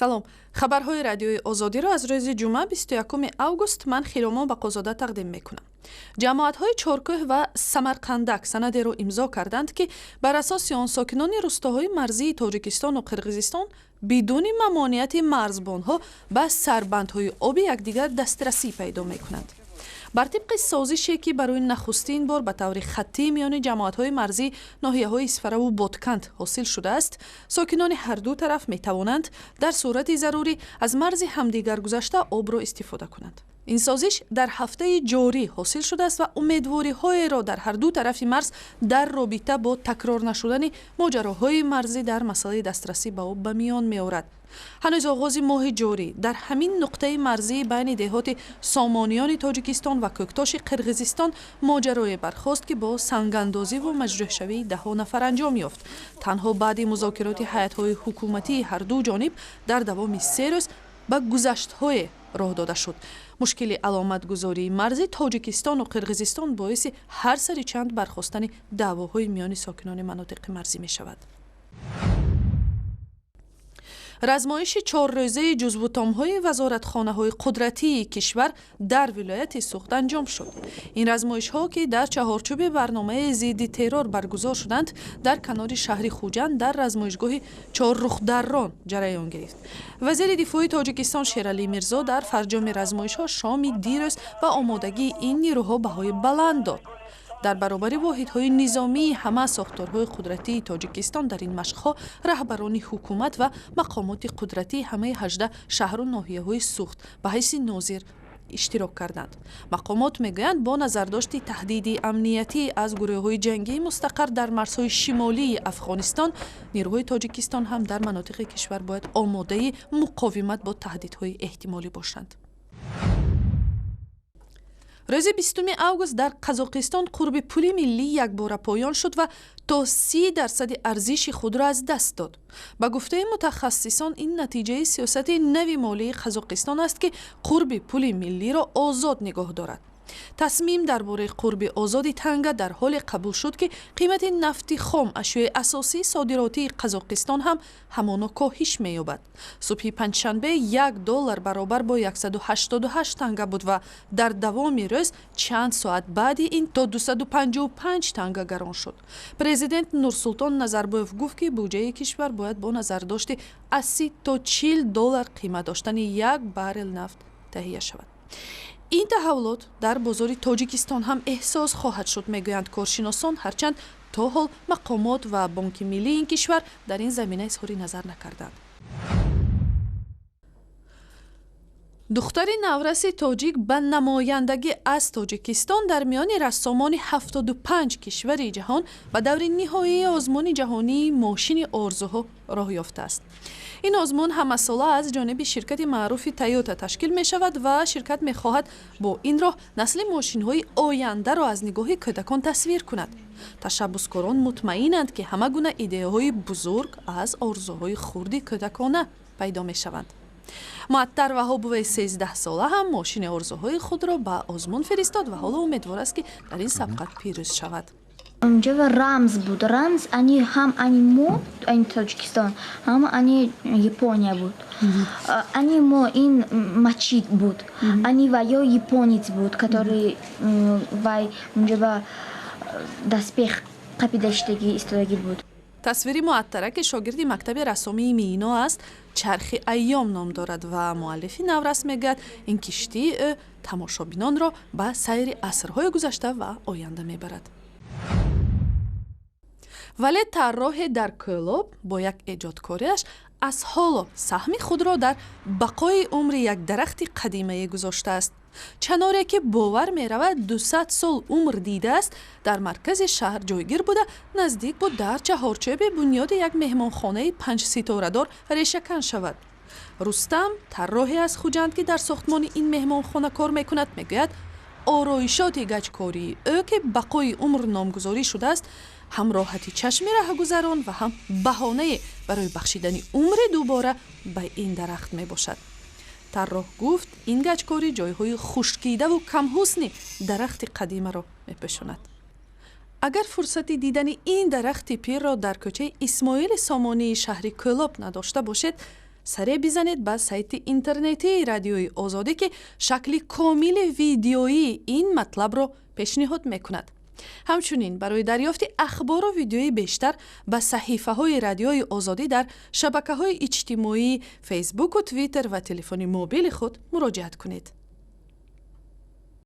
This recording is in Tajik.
Салом, хабарҳои Радиои Озодиро аз рӯзи ҷумъа, 21 август, ман, Хиромон Бақозода, тақдим мекунам. Ҷамоатҳои Чоркӯҳ ва Самарқандак санадеро имзо карданд, ки бар асоси он сокинони рӯстоҳои марзии Тоҷикистону Қирғизистон бидуни мамонияти марзбонҳо ба сарбандҳои оби якдигар дастрасӣ пайдо мекунанд. Бар тибқи созише, ки барои нахустин бор ба таври хаттӣ миёни ҷамоатҳои марзии ноҳияҳои Исфараву Ботканд ҳосил шудааст, сокинони ҳарду тараф метавонанд дар сурати зарурӣ аз марзи ҳамдигар гузашта обро истифода кунанд. Ин созиш дар ҳафтаи ҷорӣ ҳосил шудааст ва умедвориҳоеро дар ҳарду тарафи марз дар робита бо такрор нашудани моҷароҳои марзӣ дар масъалаи дастрасӣ ба об ба миён меорад. Ҳанӯз оғози моҳи ҷорӣ дар ҳамин нуқтаи марзии байни деҳоти Сомониёни Тоҷикистон ва Кӯктоши Қирғизистон моҷарое бархост, ки бо сангандозиву маҷрӯҳшавии даҳҳо нафар анҷом ёфт. Танҳо баъди музокироти ҳайатҳои ҳукуматии ҳарду ҷониб дар давоми 3 рӯз ба гузаштҳое роҳ дода шуд. Мушкили аломатгузории марзи Тоҷикистону Қирғизистон боиси ҳар сари чанд бархостани даъвоҳои миёни сокинони манотиқи марзӣ мешавад. Размоиши чоррӯзаи ҷузвутомҳои вазоратхонаҳои қудратии кишвар дар вилояти Суғд анҷом шуд. Ин размоишҳо, ки дар чаҳорчӯби барномаи зидди террор баргузор шуданд, дар канори шаҳри Хуҷанд дар размоишгоҳи Чоррухдаррон ҷараён гирифт. Вазири дифои Тоҷикистон Шералӣ Мирзо дар фарҷоми размоишҳо шоми дирӯз ба омодагии ин нирӯҳо баҳои баланд дод. Дар баробари воҳидҳои низомии ҳама сохторҳои қудратии Тоҷикистон дар ин машқҳо раҳбарони ҳукумат ва мақомоти қудратии ҳамаи 18 шаҳру ноҳияҳои Суғд ба ҳайси нозир иштирок карданд. Мақомот мегӯянд, бо назардошти таҳдиди амниятӣ аз гурӯҳҳои ҷангии мустақар дар марзҳои шимолии Афғонистон, нирӯҳои Тоҷикистон ҳам дар манотиқи кишвар бояд омодаи муқовимат бо таҳдидҳои эҳтимолӣ бошанд. Рӯзи 20 август дар Қазоқистон қурби пули миллӣ якбора поён шуд ва то 30 дарсади арзиши худро аз даст дод. Ба гуфтаи мутахассисон, ин натиҷаи сиёсати нави молии Қазоқистон аст, ки қурби пули миллиро озод нигоҳ дорад. Тасмим дар бораи қурби озоди танга дар ҳоле қабул шуд, ки қимати нафти хом, ашёи асосии содиротии Қазоқистон, ҳам ҳамоно коҳиш меёбад. Субҳи панҷшанбе 1 доллар баробар бо 188 танга буд ва дар давоми рӯз чанд соат баъди ин то 255 танга гарон шуд. Президент Нурсултон Назарбоев гуфт, ки буҷаи кишвар бояд бо назардошти аз 30 то 40 доллар қимат доштани як баррел нафт таҳия шавад. Ин таҳаввулот дар бозори Тоҷикистон ҳам эҳсос хоҳад шуд, мегӯянд коршиносон, ҳарчанд то ҳол мақомот ва Бонки миллии ин кишвар дар ин замина изҳори назар накарданд. Духтари навраси тоҷик ба намояндагӣ аз Тоҷикистон дар миёни рассомони 75 кишвари ҷаҳон ба даври ниҳоии озмуни ҷаҳонии «Мошини орзуҳо» роҳ ёфтааст. Ин озмун ҳамасола аз ҷониби ширкати маъруфи Тойота ташкил мешавад ва ширкат мехоҳад бо ин роҳ насли мошинҳои ояндаро аз нигоҳи кӯдакон тасвир кунад. Ташаббускорон мутмаинанд, ки ҳама гуна идеяҳои бузург аз орзуҳои хурди кӯдакона пайдо мешаванд. Муаттар Ваҳобоваи 13сола ҳам мошини орзуҳои худро ба озмун фиристод ва ҳоло умедвор аст, ки дар ин сабқат пирӯз шавад. Онҷо рамз буд, рамз ани ҳам ани мо, ани Тоҷикистон, ҳам ани Япония буд. Ани мо ин мачид буд, ани ва ё японец буд, который вай унҷо ба доспех қапидаштагӣ истодагӣ буд. Тасвири Муаттара, ки шогирди мактаби рассомии Мино аст, «Чархи айём» ном дорад ва муаллифи наврас мегӯяд, ин киштии ӯ тамошобинонро ба сайри асрҳои гузашта ва оянда мебарад. Вале тарроҳе дар Кӯлоб бо як эҷодкориаш аз ҳоло саҳми худро дар бақои умри як дарахти қадимае гузоштааст. Чаноре, ки бовар меравад, 200 сол умр дидааст, дар маркази шаҳр ҷойгир буда, наздик буд дар чаҳорчӯби бунёди як меҳмонхонаи панҷситорадор решакан шавад. Рустам, тарроҳе аз Хуҷанд, ки дар сохтмони ин меҳмонхона кор мекунад, мегӯяд, ороишоти гачкории ӯ, ки «Бақои умр» номгузорӣ шудааст, ҳам роҳати чашми раҳгузарон ва ҳам баҳонае барои бахшидани умри дубора ба ин дарахт мебошад. Тарроҳ гуфт, ин гачкорӣ ҷойҳои хушкидаву камҳусни дарахти қадимаро мепӯшонад. Агар фурсати дидани ин дарахти пирро дар кӯчаи Исмоили Сомонии шаҳри Кӯлоб надошта бошед. Саре бизанед ба сайти интернетии Радиои Озодӣ, ки шакли комили видеоии ин матлабро пешниҳод мекунад. Ҳамчунин барои дарёфти ахбору видеои бештар ба саҳифаҳои Радиои Озодӣ дар шабакаҳои иҷтимоии Фейсбуку Твиттер ва телефони мобили худ муроҷиат кунед.